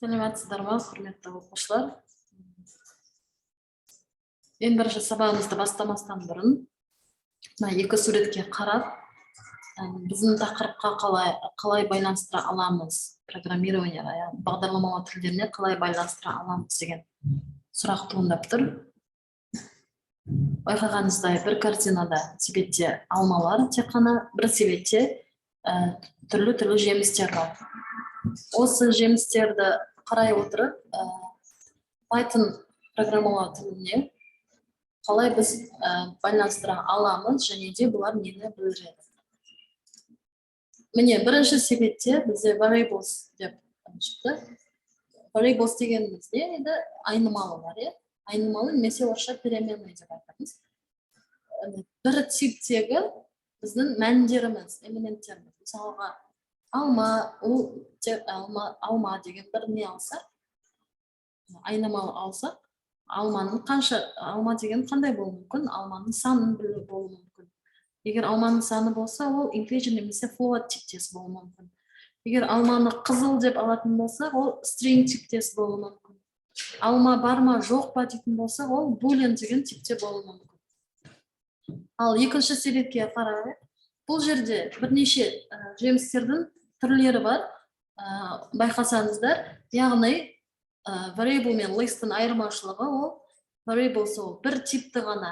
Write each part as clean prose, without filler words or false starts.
Сәлеметсіздер ма, құрметті оқушылар! Ең бірінші сабағымызды бастамастан бұрын мына екі суретке қарап, біздің тақырыпқа қалай байланыстыра аламыз, программированиеға, яғни бағдарламалау тілдеріне қалай байланыстыра аламыз деген сұрақ туындап тұр. Байқағаныңыздай, бір картинада, себетте алмалар, тек қана бір себетте түрлі түрлі жемістер бар. Осы жемістерді қарай отырып, Python программалау тіліне қалай біз байланыстыра аламыз және де бұлар нені білдіреді? Міне, бірінші себетте бізде variables деп шықты. Variables дегеніміз не еді? Айнымалылар, иә, айнымалы немесе орысша переменный деп айтамыз. Бір типтегі біздің мәндеріміз, элементтеріміз. Мысалға, алма, ол алма, алма деген бір не алсақ, айнымалы алсақ, алманың қанша, алма деген қандай болуы мүмкін? Алманың санын білу болуы мүмкін. Егер алманың саны болса, ол integer немесе float типтес болуы мүмкін. Егер алманы қызыл деп алатын болсақ, ол string типтес болуы мүмкін. Алма бар ма, жоқ па дейтін болсақ, ол boolean деген типте болуы мүмкін. Ал екінші себетке қарайық. Бұл жерде бірнеше жемістердің түрлері бар, байқасаңыздар. Яғни variable мен list тің айырмашылығы: ол variables ол бір типті ғана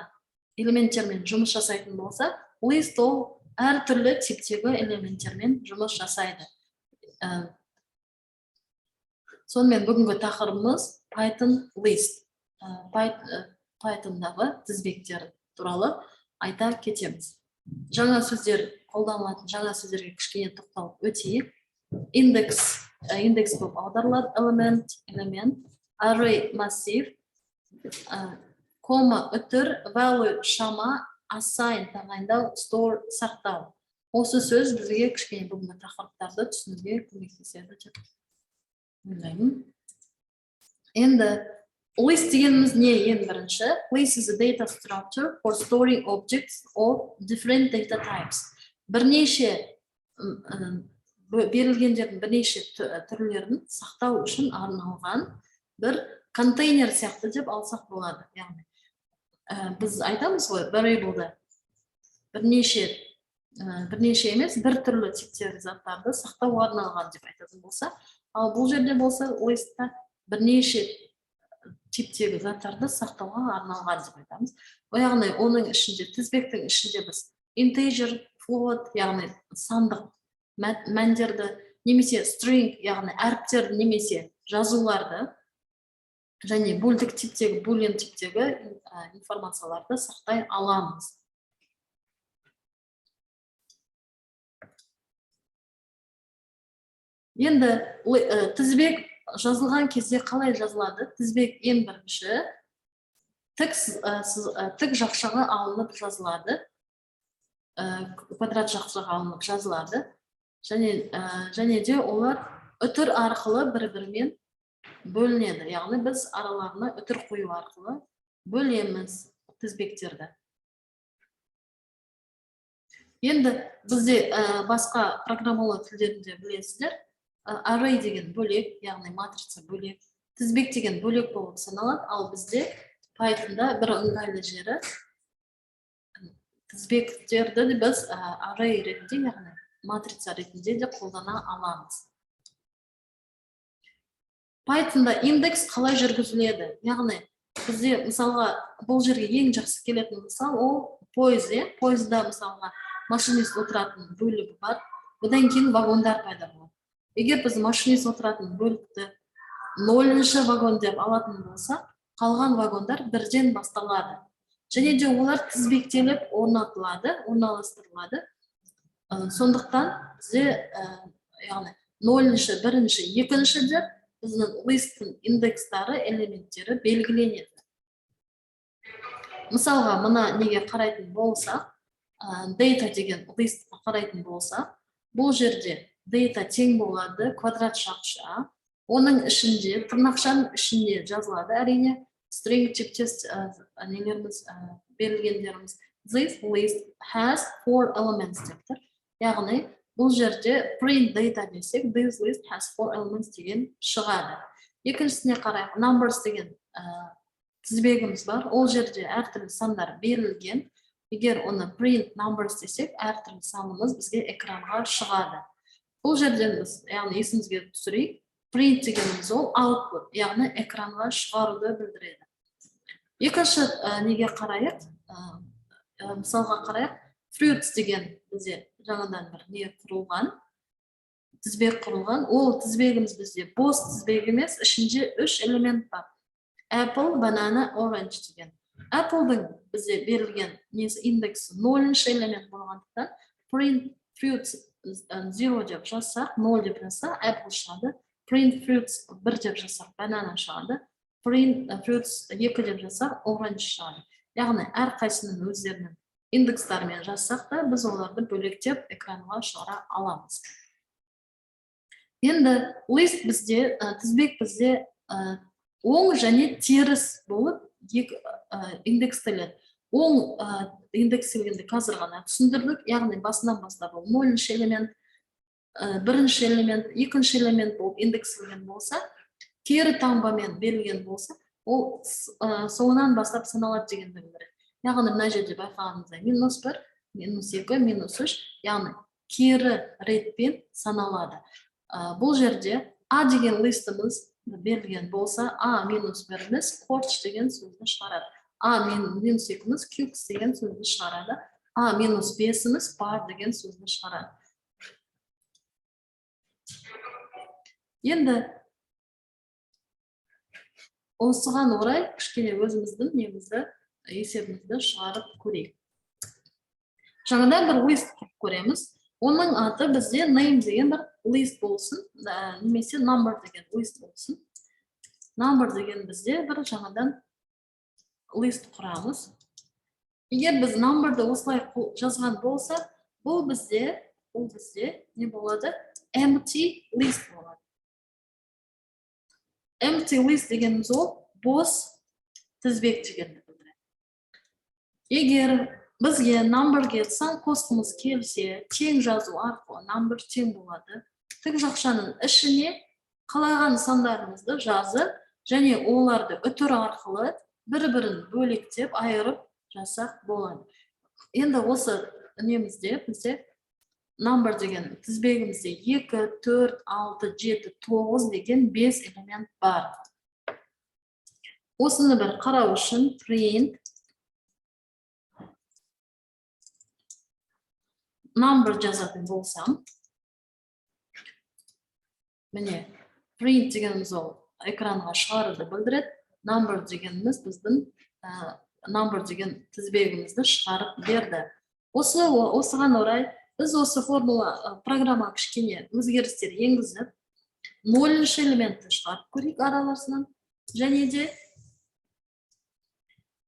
элементтермен жұмыс жасайтын болса, list ол әртүрлі типтегі элементтермен жұмыс жасайды. Сонымен, бүгінгі тақырыбымыз Python list. Pythonдағы тізбектер туралы айта кетеміз. Жаңа сөздер, қолданылатын жаңа сөздерге кішкене тоқталып өтейік. Индекс, индекс болып аударылады, element, элемент, array, массив, кома, үтір, value, шама, assign, тағайындау, store, сақтау. Осы сөз бізге кішкене бүгінгі тақырыптарды түсінуге көмектеседі деп ойлаймын. Енді list дегеніміз не? Ең бірінші, list is a data structure for storing objects of different data types. Бірнеше берілгендердің бірнеше түрлерін сақтау үшін арналған бір контейнер сияқты деп алсақ болады. Яғни біз айтамыз ғой, variable-да бірнеше емес, бір түрлі типтегі заттарды сақтауға арналған деп айтатын болса, ал бұл жерде болса, list-та бірнеше типтегі заттарды сақтауға арналған деп айтамыз. Яғни оның ішінде, тізбектің ішінде біз integer, float, яғни сандық мәндерді немесе string, яғни әріптерді немесе жазуларды және бөлдік типтегі, boolean типтегі информацияларды сақтай аламыз. Енді тізбек жазылған кезде қалай жазылады? Тізбек ең бірінші тік жақшаға алынып жазылады, квадрат жақшаға алынып жазылады және де олар үтір арқылы бір бірімен бөлінеді. Яғни біз араларына үтір қою арқылы бөлеміз тізбектерді. Енді бізде басқа программалау тілдерінде, білесіздер, array деген бөлек, яғни матрица бөлек, тізбек деген бөлек болып саналады. Ал бізде Pythonда бір ыңғайлы жері: тізбектерді де біз array ретінде, яғни матрица ретінде де қолдана аламыз. Pythonда индекс қалай жүргізіледі? Яғни бізде, мысалға, бұл жерге ең жақсы келетін мысал ол пойыз, иә. Пойызда, мысалға, машинист отыратын бөлігі бар, одан кейін вагондар пайда болады. Егер біз машинист отыратын бөлікті нөлінші вагон деп алатын болсақ, қалған вагондар бірден басталады және де олар тізбектеліп орнатылады, орналастырылады. Сондықтан бізде яғни нөлінші, бірінші, екінші деп біздің list тің индекстары, элементтері белгіленеді. Мысалға, мына неге қарайтын болсақ, data деген list қа қарайтын болсақ, бұл жерде data тең болады квадрат жақша, оның ішінде, тырнақшаның ішінде жазылады, әрине, string типтес нелеріміз, берілгендеріміз. This list has four elements деп тұр. Яғни бұл жерде print data десек, this list has four elements деген шығады. Екіншісіне қарайық. Numbers деген тізбегіміз бар. Ол жерде әртүрлі сандар берілген. Егер оны print numbers десек, әртүрлі санымыз бізге экранға шығады. Бұл жерден біз, яғни, есімізге түсірейік, print дегеніміз ол output, яғни экранға шығаруды білдіреді. Екінші неге қарайық, мысалға қарайық. Fruits деген бізде жаңадан бір не құрылған, тізбек құрылған. Ол тізбегіміз бізде бос тізбек емес, ішінде үш элемент бар: apple, banana, orange деген. Apple'дың бізде берілген несі, индексі нөлінші элемент болғандықтан, print fruits zero деп жазсақ, ноль деп жазсақ, apple шығады. Print fruits бір деп жазсақ, banana шығады. Print fruits екі деп жазсақ, orange шығады. Яғни әрқайсының өздерінің индекстарымен жазсақ та, біз оларды бөлектеп экранға шығара аламыз. Енді list бізде, тізбек бізде оң және теріс болып екі индекстеледі. Оң индекстелгенде қазір ғана түсіндірдік, яғни басынан бастап ол нөлінші элемент, бірінші элемент, екінші элемент болып индекстелген болса, кері таңбамен берілген болса, ол соңынан бастап саналады дегенді білдіреді. Яғни мына жерде байқағанымыздай, -1, -2, -3, яғни кері ретпен саналады. Бұл жерде а деген list іміз берілген болса, а минус біріміз корч деген сөзді шығарады, а минус екіміз кюкс деген сөзді шығарады, а минус бесіміз бар деген сөзді шығарады. Енді осыған орай кішкене өзіміздің немізді, есебімізді шығарып көрейік. Жаңадан бір list құрып көреміз. Оның аты бізде name деген бір list болсын, немесе number деген list болсын. Number деген бізде бір жаңадан list құрамыз. Егер біз numberды осылай жазған болса, бұл бізде не болады? Empty list болады. Empty list дегеніміз ол бос тізбек дегенді білдіреді. Егер бізге numberге сан қосқымыз келсе, тең жазу арқылы number тең болады. Тік жақшаның ішіне қалаған сандарымызды жазып және оларды үтір арқылы бір-бірін бөлектеп, айырып жазсақ болады. Енді осы немізде, бізде number деген тізбегімізде 2, 4, 6, 7, 9 деген 5 элемент бар. Осыны бір қарау үшін print number жазатын болсам, міне, print дегеніміз ол экранға шығаруды білдіреді. Number дегеніміз біздің number деген тізбегімізді шығарып берді. Осыған орай біз осы формула, программа кішкене өзгерістер енгізіп, нөлінші элементті шығарып көрейік араласынан және де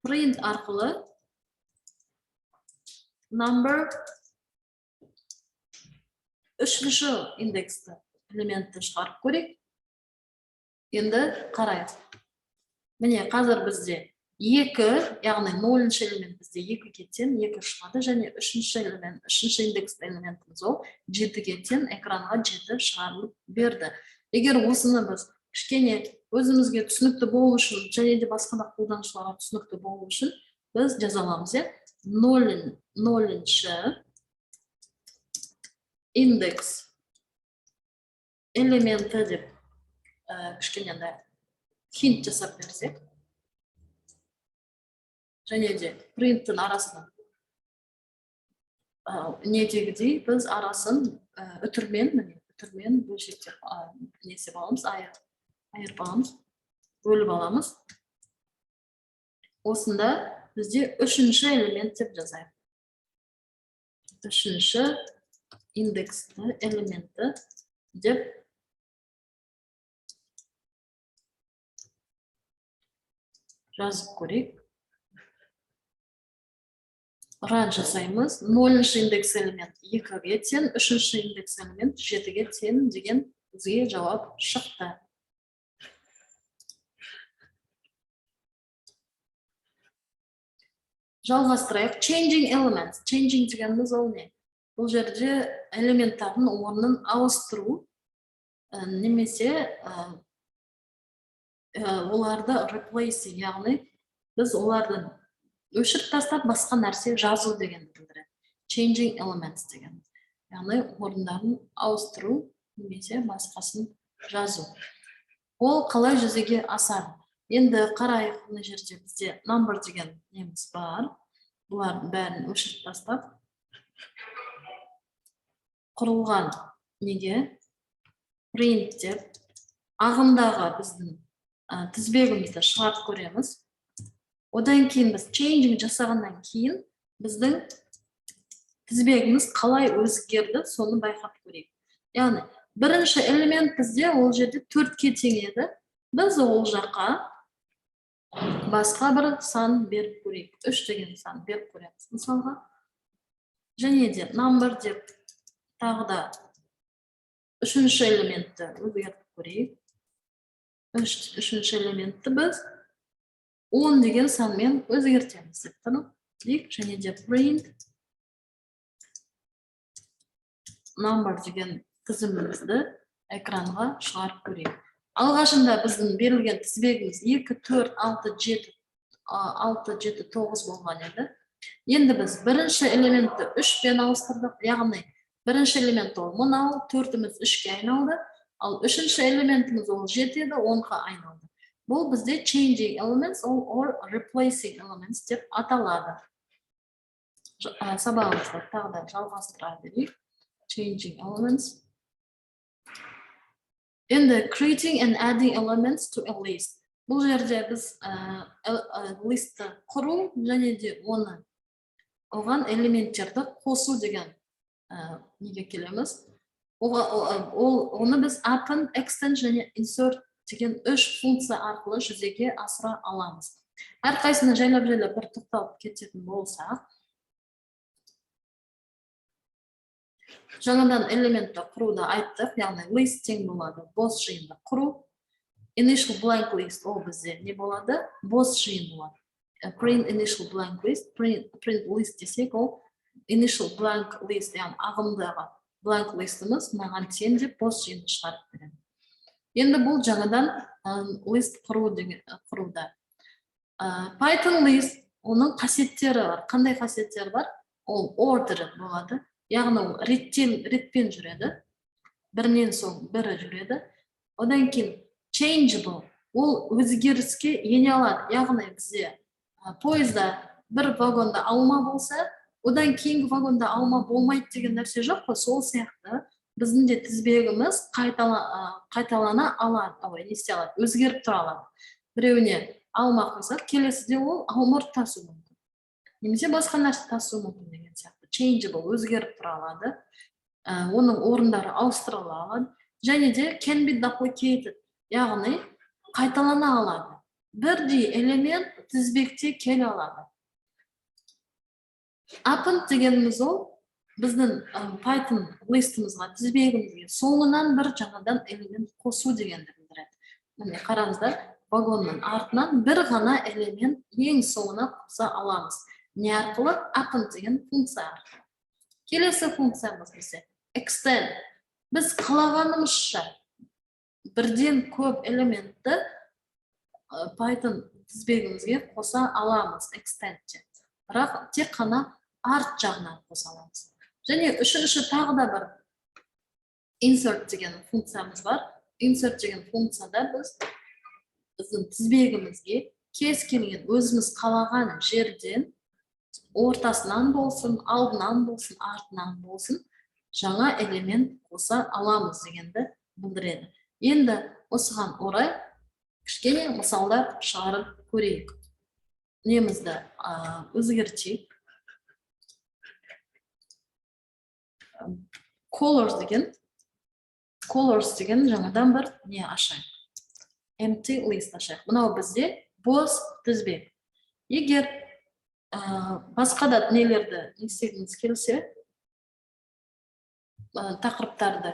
print арқылы number үшінші индексті элементті шығарып көрейік. Енді қарайық. Міне, қазір бізде екі, яғни нөлінші элемент бізде екіге тең, екі шығады, және үшінші элемент, үшінші индексті элементіміз ол жетіге тең, экранға жеті шығарылып берді. Егер осыны біз кішкене өзімізге түсінікті болу үшін және де басқа да қолданушыларға түсінікті болу үшін біз жаза аламыз, иә, нөлінші индекс элементі деп, кішкене андай hint жасап берсек және де print тің арасына недегідей біз арасын үтірмен, міне, үтірмен бөлшектеп, не істеп аламыз, айырып аламыз, бөліп аламыз. Осында бізде үшінші элемент деп жазайық, үшінші индексті элементі деп жазып көрейік. Run жасаймыз. Нөлінші индекс элемент екіге тең, үшінші индекс элемент жетіге тең деген бізге жауап шықты. Жалғастырайық. Changing elements. Changing дегеніміз ол не? Бұл жерде элементтардың орнын ауыстыру, немесе Оларды replacing, яғни біз оларды өшіріп тастап, басқа нәрсе жазу дегенді білдіреді. Changing elements деген, яғни орындарын ауыстыру немесе басқасын жазу. Ол қалай жүзеге асады? Енді қарайық. Мына жерде бізде number деген неміз бар. Бұлардың бәрін өшіріп тастап, құрылған неге print деп ағымдағы біздің тізбегімізді шығарып көреміз. Одан кейін біз changing жасағаннан кейін біздің тізбегіміз қалай өзгерді, соны байқап көрейік. Яғни бірінші элемент бізде ол жерде төртке тең еді. Біз ол жаққа басқа бір сан беріп көрейік, үш деген сан беріп көреміз мысалға. Және де number деп тағы да үшінші элементті өзгертіп көрейік. Үшінші элементті біз 10 деген санмен өзгертеміз деп тұрмын дейік. Және де print number деген тізімімізді экранға шығарып көрейік. Алғашында біздің берілген тізбегіміз 2, 4, 6, 7, 6, 7, 9 болған еді. Енді біз бірінші элементті үшпен ауыстырдық, яғни бірінші элемент ол мынау төртіміз үшке айналды, ал үшінші элементіміз ол жеті еді, 10-ға айналды. Бұл бізде changing elements ол or replacing elements деп аталады. Сабағымызды тағы да жалғастыра берейік. Changing elements. Енді creating and adding elements to a list. Бұл жерде біз листті құру және де оған элементтерді қосу деген неге келеміз. Оны біз append, extend және insert деген үш функция арқылы жүзеге асыра аламыз. Әрқайсысына жайлап жайлап бір тоқталып кететін болсақ, жаңадан элементті құруды айттық, яғни list тең болады бос жиынды құру. Initial blank list ол бізде не болады? Бос жиын болады. Print initial blank list, print list десек, ол initial blank list, яғни ағымдағы blank listіміз мынаған тең деп бос жиынды шығарып береді. Енді бұл жаңадан list құру деген құруда. Python list, оның қасиеттері бар. Қандай қасиеттері бар? Ол ordered болады, яғни ол ретпен жүреді, бірінен соң бірі жүреді. Одан кейін changeable, ол өзгеріске ене алады, яғни бізде пойызда бір вагонда алма болса, одан кейінгі вагонда алма болмайды деген нәрсе жоқ қой. Сол сияқты біздің де тізбегіміз қайталана алады, ой, не істей алады, өзгеріп тұра алады. Біреуіне алма қойсақ, келесіде ол алмұрт тасуы мүмкін немесе басқа нәрсе тасуы мүмкін деген сияқты. Changeable, өзгеріп тұра алады. Оның орындары ауыстырыла алады. Және де can be duplicated, яғни қайталана алады, бірдей элемент тізбекте келе алады. Append дегеніміз ол біздің Python листімізға, тізбегімізге соңынан бір жаңадан элемент қосу дегенді білдіреді. Міне, қараңыздар, вагонның артынан бір ғана элемент ең соңына қоса аламыз. Не арқылы? Append деген функция арқылы. Келесі функциямыз бізде extend. Біз қалағанымызша бірден көп элементті Python тізбегімізге қоса аламыз extendте, бірақ тек қана арт жағынан қоса аламыз. Және үшінші тағы да бір insert деген функциямыз бар. Insert деген функцияда біз біздің тізбегімізге кез келген өзіміз қалаған жерден, ортасынан болсын, алдынан болсын, артынан болсын, жаңа элемент қоса аламыз дегенді білдіреді. Енді осыған орай кішкене мысалдар шығарып көрейік. Немізді өзгертейік. Colors деген жаңадан бір не ашайық, empty list ашайық. Мынау бізде бос тізбек. Егер басқа да нелерді не істегіңіз келсе, тақырыптарды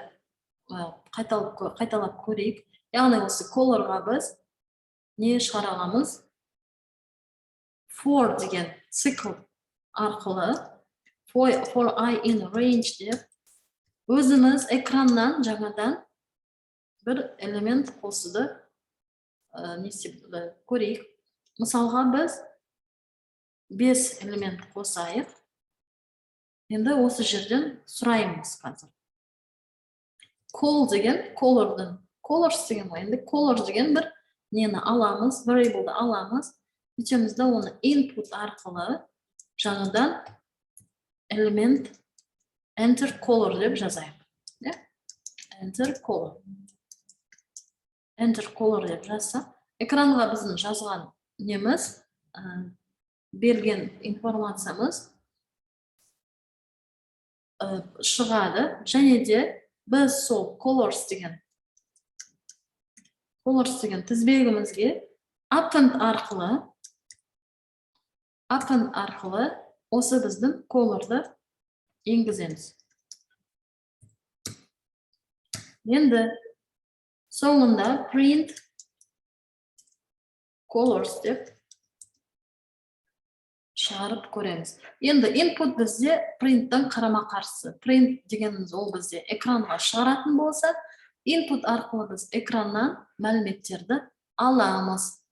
қайталап көрейік. Яғни осы colorға біз не шығара аламыз? For деген цикл арқылы, for i in range деп өзіміз экраннан жаңадан бір элемент қосуды Не істеп көрейік. Мысалға, біз 5 элемент қосайық. Енді осы жерден сұраймыз қазір. Col деген color'дың, colors деген ғой. Енді color деген бір нені аламыз, variable'ды аламыз. Сөйтеміз да, оны input арқылы жаңадан элемент enter color деп жазайық. Иә? Enter color. Enter color деп жазсақ, экранға біздің жазған неміз, берген информациямыз шығады. Және де біз сол colors деген тізбегімізге append арқылы осы біздің colorды енгіземіз. Енді соңында print colors деп шығарып көреміз. Енді input бізде принттің қарама қарсысы. Print дегеніміз ол бізде экранға шығаратын болса, input арқылы біз экраннан мәліметтерді аламыз.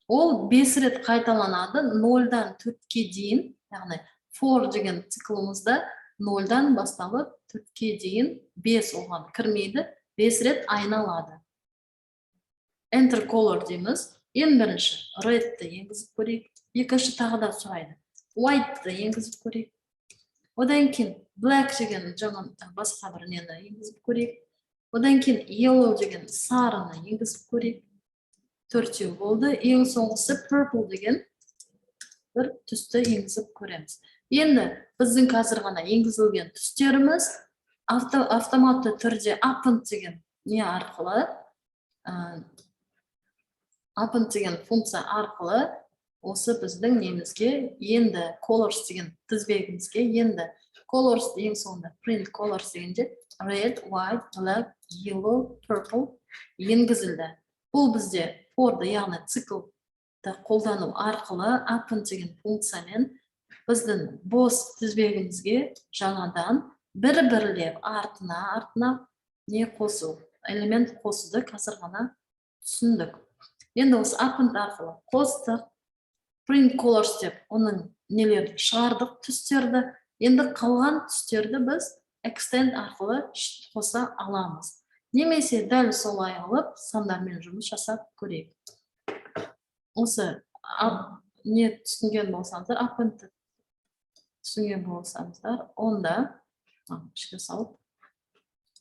Ол 5 рет қайталанады, 0-дан 4-ке дейін, яғни for деген циклымызда 0-дан басталып 4-ке дейін, 5 оған кірмейді, 5 рет айналады. Enter color дейміз. Ең бірінші redті енгізіп көрейік. Екінші тағы да сұрайды. White'ты енгізіп көрейік. Одан кейін black деген жаңа басқа бір нені енгізіп көрейік. Одан кейін yellow деген сарыны енгізіп көрейік. Төртеу болды. Ең соңғысы purple деген бір түсті енгізіп көреміз. Енді біздің қазір ғана енгізілген түстеріміз автоматты түрде append деген не арқылы, append деген функция арқылы осы біздің немізге енді, colors деген тізбегімізге енді. Colors ең соңында print colors дегенде red, white, black, yellow, purple енгізілді. Бұл бізде forды, яғни циклды қолдану арқылы append деген функциямен біздің бос тізбегімізге жаңадан бір бірлеп артына не қосу, элемент қосуды қазір ғана түсіндік. Енді осы append арқылы қостық, print colors деп оның нелерін шығардық, түстерді. Енді қалған түстерді біз extend арқылы қоса аламыз немесе дәл солай қылып сандармен жұмыс жасап көрейік. Осы не түсінген болсаңыздар, append түсінген болсаңыздар, онда ішке салып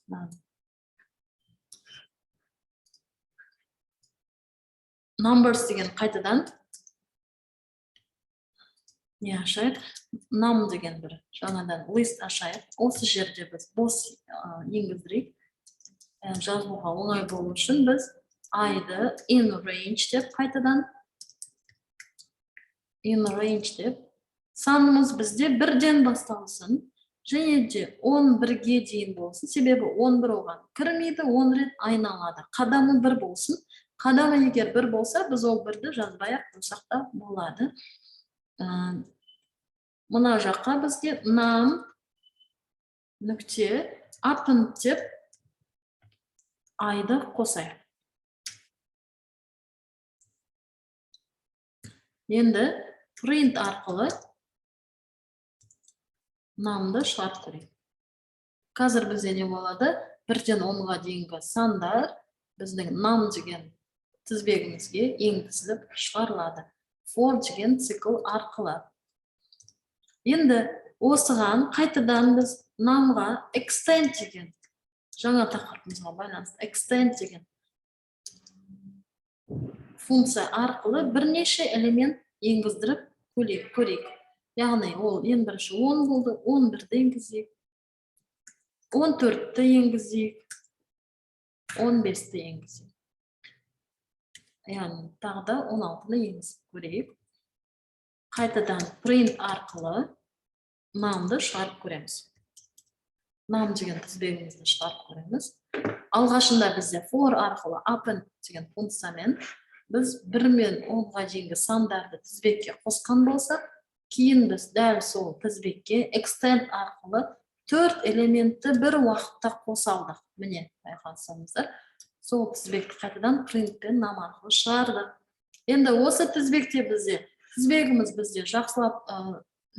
мынаны numbers деген қайтадан не ашайық, num деген бір жаңадан list ашайық. Осы жерде біз бос енгіздірейік. Жазуға оңай болу үшін біз i-ды in range деп, қайтадан in range деп, санымыз бізде бірден басталсын және де 11-ге дейін болсын, себебі 11 оған кірмейді, 10 рет айналады. Қадамы бір болсын. Қадамы егер бір болса, біз ол бірді жазбай ақ қойсақ та болады. Мына жаққа бізге num нүкте append деп i-ды қосайық. Енді print арқылы num-ды шығарып көрейік. Қазір бізде не болады? Бірден 10-ға дейінгі сандар біздің num деген тізбегімізге енгізіліп шығарылады for деген цикл арқылы. Енді осыған қайтадан біз num-ға extend деген, жаңа тақырыбымызға байланысты extend деген функция арқылы бірнеше элемент енгіздіріп көрейік. Яғни ол ең бірінші 10 болды, 11-ді енгізейік, 14-ті енгізейік, 15-ті енгізейік. Яғни тағы да 16-ны енгізіп көрейік. Қайтадан print арқылы num-ды шығарып көреміз. Num деген тізбегімізді шығарып көреміз. Алғашында бізде for арқылы append деген функциямен біз 1 мен 10-ға дейінгі сандарды тізбекке қосқан болсақ, кейін біз дәл сол тізбекке extend арқылы төрт элементті бір уақытта қоса алдық. Міне, байқасаңыздар, Сол тізбекті қайтадан print пен num арқылы шығардық. Енді осы тізбекте бізде, тізбегіміз бізде жақсылап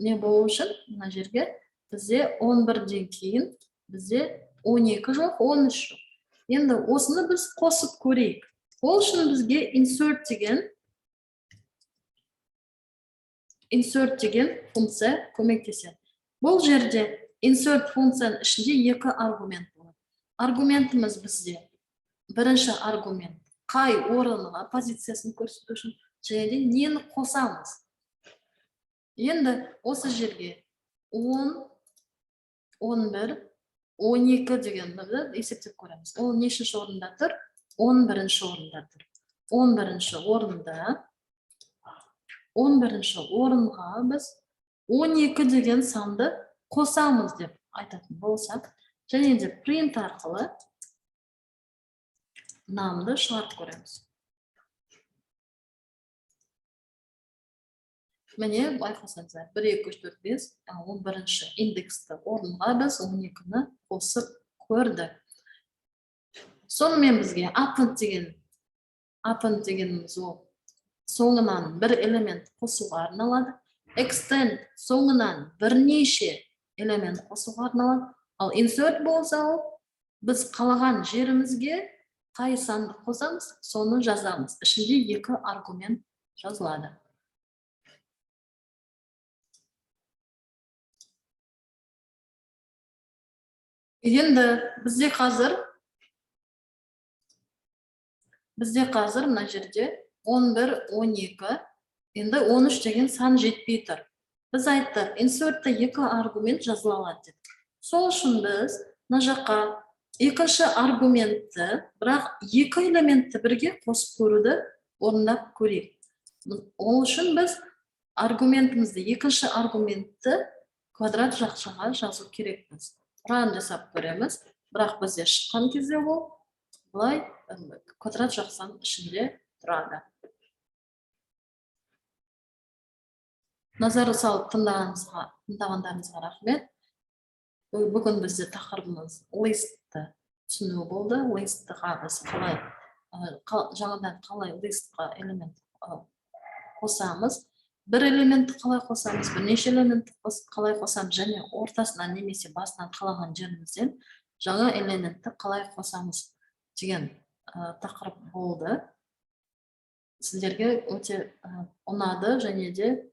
не болу үшін мына жерге бізде 11-ден кейін бізде 12 жоқ, 13 жоқ. Енді осыны біз қосып көрейік. Ол үшін бізге insert деген функция көмектеседі. Бұл жерде insert функцияның ішінде екі аргумент болады. Аргументіміз бізде бірінші аргумент қай орынға, позициясын көрсету үшін, және де нені қосамыз. Енді осы жерге 10, 11, 12 дегенді есептеп көреміз. Ол нешінші орында тұр? 11 орында тұр. 11 орында, 11 орынға біз 12 деген санды қосамыз деп айтатын болсақ, және де print арқылы num-ды шығарып көреміз. Міне, байқасаңыздар, 1, 2, 3, 4, 5, 11 индексті орынға біз 12-ні қосып көрдік. Сонымен бізге append дегеніміз ол соңынан бір элемент қосуға арналады. Extend соңынан бірнеше элемент қосуға арналады. Ал insert болса, ол біз қалаған жерімізге қай санды қосамыз, соны жазамыз. Ішінде екі аргумент жазылады. Енді бізде қазір мына жерде 11, 12, енді 13 деген сан жетпей тұр. Біз айттық, insert-те екі аргумент жазыла алады деп. Сол үшін біз мына жаққа екінші аргументті, бірақ екі элементті бірге қосып көруді орындап көрейік. Ол үшін біз аргументімізді, екінші аргументті квадрат жақшаға жазу керекпіз. Run жасап көреміз, бірақ бізде шыққан кезде ол былай квадрат жақшаның ішінде тұрады. Назар салып тыңдағандарыңызға рахмет. Бүгін бізде тақырыбымыз list-ті түсіну болды. List-ға біз қалай жаңадан қалай list-қа элемент қосамыз, бір элементті қалай қосамыз, бірнеше элементті қалай қосамыз және ортасынан немесе басынан қалаған жерімізден жаңа элементті қалай қосамыз деген тақырып болды. Сіздерге өте ұнады және де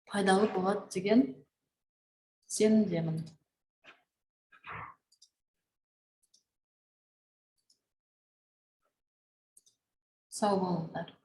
пайдалы болады деген сенімдемін. Сау болыңдар.